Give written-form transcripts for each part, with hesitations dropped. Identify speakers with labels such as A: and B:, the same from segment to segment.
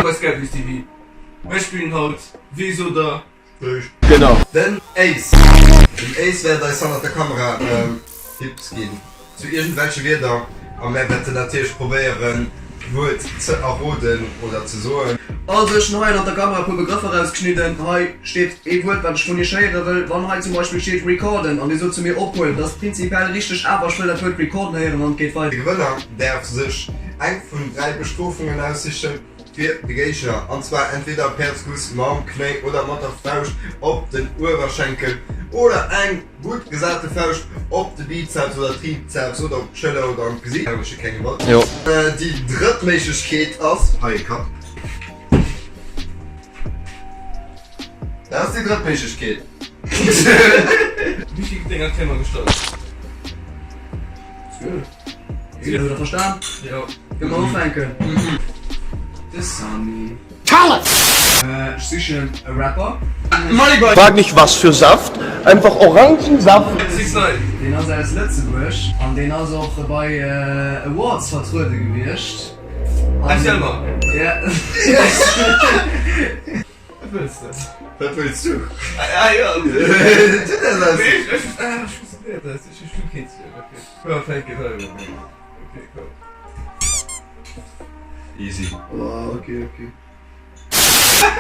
A: Bei Skybliss TV. Mir spillen haut Wee sot der?
B: Genau.
C: Den Ace. Den Ace wäert eis hannert der Kamera Tipps ginn zu iergendwelche Wierder a mär wäerten natierlech probéieren d'Wuert ze erroden oder ze soen.
D: Also ech hunn hei ënnert der Kamera e puer Begrëffer erausgeschnidden. Hei steet ee Wuert wat ech vun iech héiere wëll. Wann hei zum Beispill steet recorden an dir sot zu mir ophuelen, dat ass prinzipiell richteg, awer ech wëll dat Wuert recorden héieren an et geet
C: De
D: weider.
C: Gewënner däerf sech eng vun 3 Bestrofungen aussichen. Fir de Géigner, an zwar entweder Päerdskuss mam Knéi oder mat der Fauscht op den Uewerschenkel oder eng gutt gesate Fauscht op de Bizeps oder Trizeps oder op d'Schëller oder an d'Gesiicht. Déi drëtt Méiglechkeet ass, hei e Kapp. Dat ass déi drëtt Méiglechkeet.
A: Wéi vill Denger kréie mer gestallt?
D: 12. Huet der verstan?
A: Jo.
D: Kënne mer ufänken? De Sunny. Ech sichen e Rapper.
B: Frag nicht was für Saft, einfach Orangensaft.
A: 6 9.
D: Deen ass aus Lëtzebuerg an deen ass och bei Awards vertruede gewiescht.
A: Erziel mer.
D: Ja.
A: Wat wëlls de?
C: Wat wëlls du?
A: Ah jo.
C: Du dat ass.
A: Nee, ech, ech, ech wosst net, dat ass. Ech hu keen Ziel, okay. Komm, fänk et hei un. Okay, komm.
C: Easy.
D: Oh, okay, okay.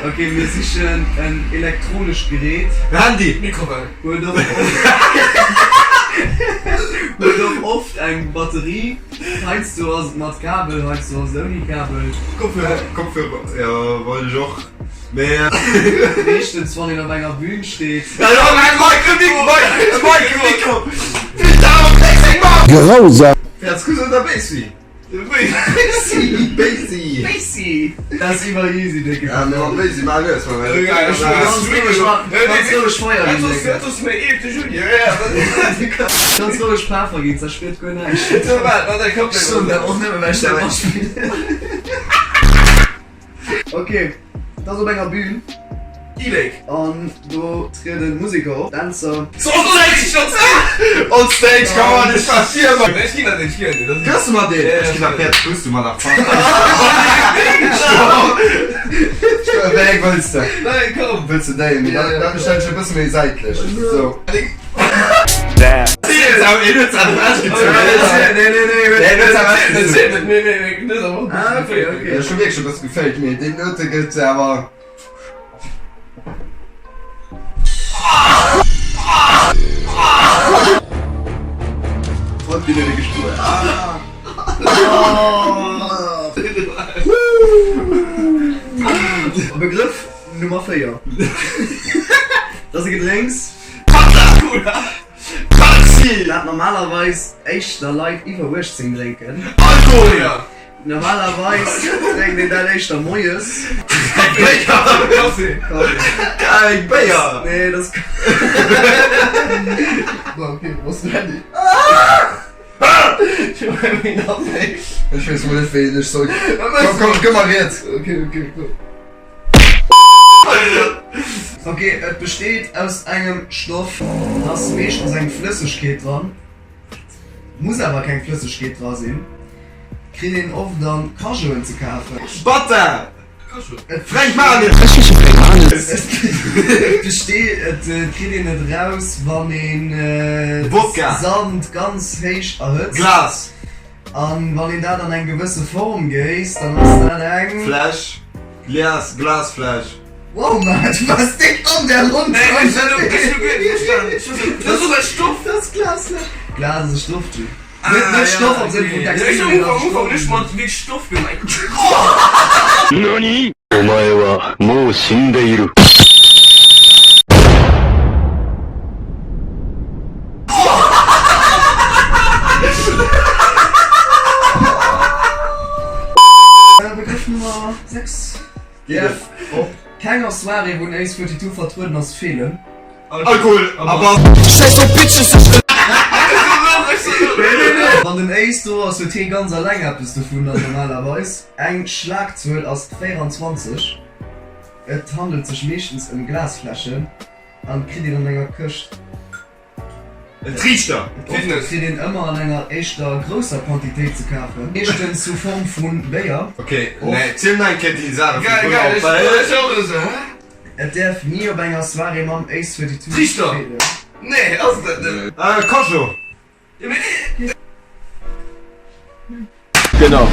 D: Okay, mir sichen en elektronescht Gerät.
C: Handy!
A: Mikrowell.
D: Huet och huet och oft eng Batterie. Heiansdo ass et mat Kabel, heiansdo ass et ouni Kabel.
C: Kopfhörer. Kopfhörer, jo, wollt ech och. Mee.
D: Meeschtens wann een op enger Bühn steet.
C: Päerdskuss oder Béissi? Béissi!
D: Béissi! Dat ass iwwer easy, décke.
C: Ja, mee mat Béissi maachen ech mol.
D: Ganz roueg Feier ginn, décke. Ganz roueg Peffer ginn, zerspiert guer näischt. Ech soen dat och nëmme well ech dat matspillen. Ok, et ass op enger Bühn.
A: E-Lake.
D: An do trieden Museker op, Dänzer.
C: On stage, come on, ech war vir mer.
A: Ech ginn der deen, ech ginn der deen.
C: Gëss mer deen? Ech ginn der Päerd Kuss, du Motherfucker. Wéi eng wëlls de?
A: Nein, komm.
C: Wëlls de déi? Mee da bestell ech e bësse méi säitlech. Sou. Ech hu wierklech e bësse geféilt, mee deen dote gëtt awer.
D: Begrëff Nummer 4, Dat ass e Gedrénks. Dat normalerweis éischter Leit iwwer 18 drénken. Normalerweis drénkt een dat éischter moies.
C: Béier!
D: Nee, dat ass.
C: Ech weess mol net wéi ech soll. Komm, komm, gëmm mer riets.
D: Ok, et besteet aus engem Stoff, et ass meeschtens eng Flëssegkeet dran, muss awer keng Flëssegkeet dra sinn, kritt een oft an Cajoen ze kafen.
C: Butter!
D: Et
C: Fränk Manes!
D: Et besteet, et kritt een et eraus wann een
C: Wodka!
D: Sand ganz héich erhëtzt.
C: Glas!
D: An wann een dat an eng gewësse Form géisst, dann ass dat eng.
C: Fläsch, Glas, Glasfläsch.
D: Wow Matt, du waars déck an der Ronn
A: Nee, ech hu guer net verstanen. Dat ass och e Stoff.
D: Dat ass Glasfläsch. Glas ass e Stoff, Jay. Net, net Stoff am Sënn vun Textil,
A: Ech
D: mee
A: hu am
D: ass e
A: Ufank
D: Stoff.
A: net mat wierklech Stoff gemengt.
B: NANI?!
D: Begrëff Nummer 6 däerf op kenger Soirée, wou den Ace 42 vertrueden ass, feelen.
C: Alkohol a Bass.
D: Wann den Ace do ass, huet hee ganz alleng eppes dovunner normalerweis. Eng Schlagzuel ass 24. Et handelt sech meeschtens ëm Glasfläschen. An kritt een an enger Këscht.
C: En Triichter!
D: Oft kritt een ëmmer an enger éischter grousser Quantitéit ze kafen, meeschtens sous Form vu Béier.
C: Ok, nee, ziel nach eng Kéier déi Saache vun
A: Geil, geil,
C: op, well
A: ech ech och esou, hä?
D: Et däerf ni op enger Soirée mam Ace 32
A: Triichter!
D: feelen.
A: Nee, ass et dat net?
C: Äh, Kajo!
A: Ja, mee.
B: Genau.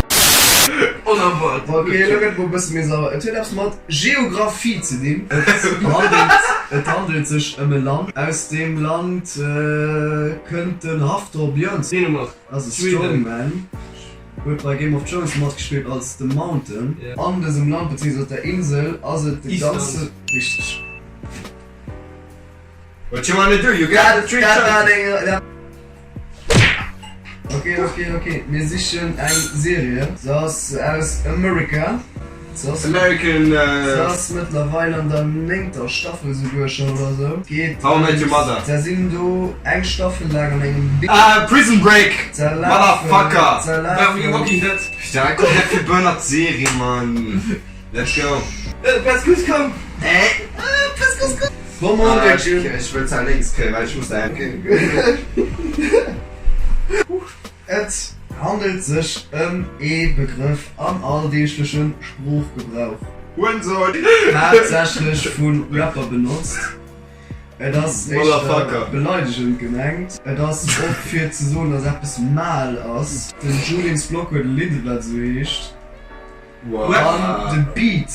A: Onerwaart.
D: Ok, elo gëtt et mol e bësse méi sauer. Et huet eppes mat Geographie ze dinn. Et handelt, et handelt sech ëm e Land. Aus deem Land kënnt den Hafthor Björnsson.
A: Dänemark.
D: Ass e
A: Schweden.
D: Strongman. Huet bei Game of Thrones matgespillt als The Mountain.
A: Ja.
D: An dësem Land, beziehungsweise op der Insel, ass et de
A: Island.
D: ganze. Richteg.
C: What you wanna do? You got three choices.
D: Ok, ok, ok, mir sichen eng Serie. Se ass aus America. Se ass,
C: American.
D: se ass mëttlerweil an der néngter Staffel souguer schonn oder sou. Geet
C: How I Met Your Mother.
D: Se sinn do eng Staffel laang an engem Big.
C: Ah, Prison Break!
D: Se lafen,
C: Motherfucker!
D: se lafen.
A: Walking Dead.
C: Ja, komplett vill Bernard Serie, Mann. Let's go.
A: Petz Kuss, komm!
D: Petz Kuss, komm! Come on,
C: Ah, ech,
D: Richard.
C: ech wëll zwar lénks kréien, well ech muss da eng.
D: Et handelt sech ëm ee Begrëff am alldeegleche Sproochgebrauch.
C: Hurensohn!
D: Haaptsächlech vu Rapper benotzt. Et ass éischter
C: Motherfucker.
D: beleidegend gemengt. Et ass och fir ze soen, datt eppes mal ass. Den Julien's Block huet e Lidd, wat esou heescht. An de Beat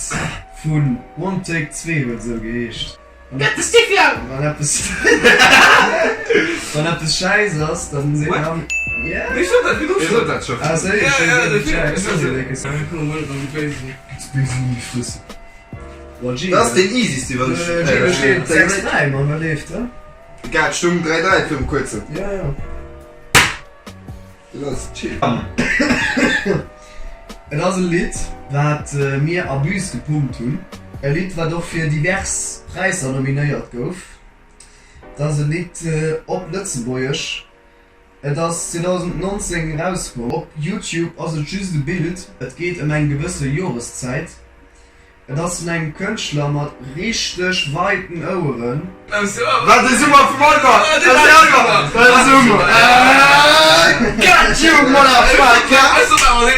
D: vun One Take 2 huet esou geheescht.
A: Get the stiffy out!
D: Wann eppes wann eppes schäiss ass, dann seet man yeah.
A: Ech sot dat virdru
C: Dir sot dat scho.
D: Ah séier,
A: Ja, ja,
D: ech
A: de
D: hunn gecheckt.
C: Dat ass deen easyste wat ech.
D: Äh, steet 6 3 man, wat leeft da?
C: Egal, et stoung 3 3 viru kuerzem.
D: Ja, ja.
C: Dat ass chill.
D: Et ass e Lidd, wat mir a Bus gepumpt hunn. E Lidd, wat och fir divers Präisser nominéiert gouf. Et ass e Lidd op Lëtzebuergesch. Et ass 2019 erauskomm. Op Youtube ass et just e Bild. Et geet ëm eng gewësse Joreszäit. Et ass vun engem Kënschtler mat richteg weiten Oueren.
C: Wat e Summer vum Alba! Dat ass e Summer! Got you, motherfucker!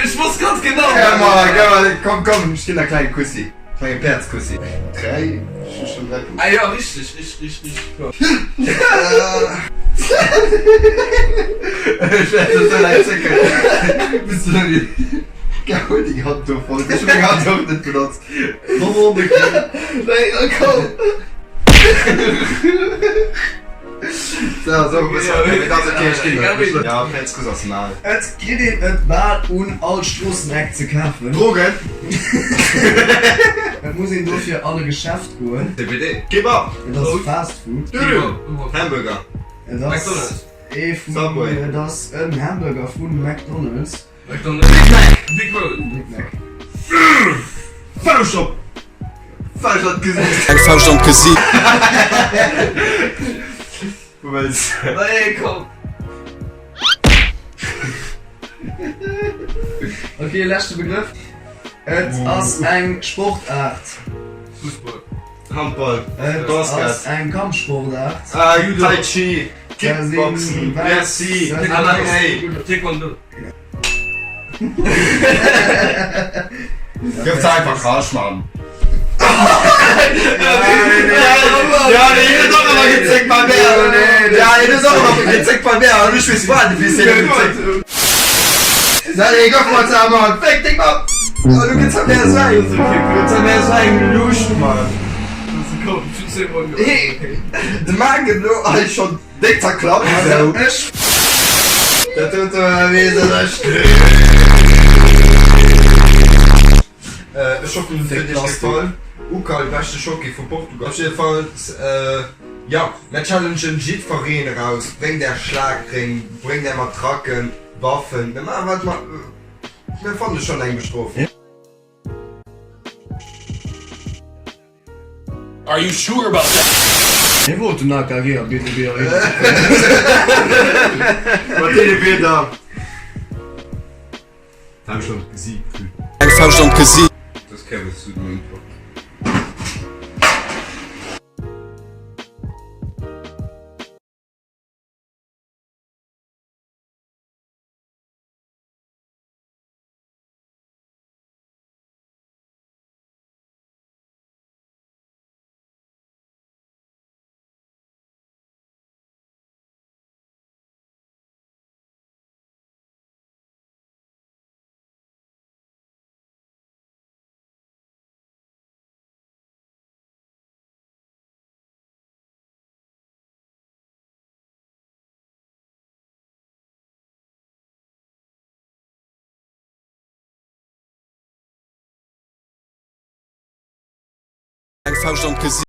A: Ech wosst ganz genau!
C: Komm, komm, ech ginn der klenge Kussi, klenge Päerdskussi. 3, ech hu schon 3 Punkten.
A: Ah jo, richteg, richteg, richteg, richteg.
C: Ech wäert esou laang zécken, bis du. Geholl déi Hand do voll. Ech hu meng Hand och net benotzt.
D: Komm on, de
C: Nee, oh, komm. So, so, bis okay, dat ass okay, ech ginn et. Ja, Päerdskuss ass mal.
D: Et kritt een et bal un all Stroosseneck ze kafen.
C: Drogen.
D: Et muss een dofir an e Geschäft goen.
C: CBD. Kebab.
D: Et ass Fast Food.
C: Dürüm. Hamburger.
D: Et ass ee vun, et ass en Hamburger vu McDonald's.
A: McDonald's. Big Mac! Big Roll!
D: Big Mac.
C: Fauscht op! Fauscht an d'Gesiicht!
B: Eng Fauscht an d'Gesiicht!
C: Wou wëlls?
A: Nee, komm!
D: Ok, leschte Begrëff. Et ass eng Sportaart.
A: Fussball.
C: Handball.
D: Et
C: Basket.
D: ass eng Kampfsportaart.
C: Tai Chi. Kickboxen. Merci. MMA.
A: Taekwondo.
C: Gëff se einfach rasch, Mann. Ja, nee, hien huet och ëmmer gezéckt bei mär. Ja, hien huet och ëmmer gezéckt bei mär an ech weess guer net, wéi hien gezéckt huet. Nee, gëff mer ze, Mann. Féck deng Mamm. Oh, du gëtt mär esou eng, du gëtt mär esou eng Luucht, Mann. De Maark gëtt elo hei schonn. Déck zerklappt esou. Dat huet wéi se sech. Ech hoffen et huet iech gefall. Ucal, beschte Schoki vu Portugal. Op jiddefalls jo, mär challengen jiddfereen eraus. Bréngt är Schlagréng, bréngt är Matracken, Waffen, mir maachen wat mer, mir fanne schonn eng Bestrofung.
B: Are you sure about that?
D: Hie wollt den AKG a BTB Arena.
C: Mat deene Wierder. Fauscht an d'Gesiit kritt.
B: Eng Fauscht an d'Gesiit.
C: Dës Kéier wëlls du den Intro.
E: Fauscht an d'Gesiicht.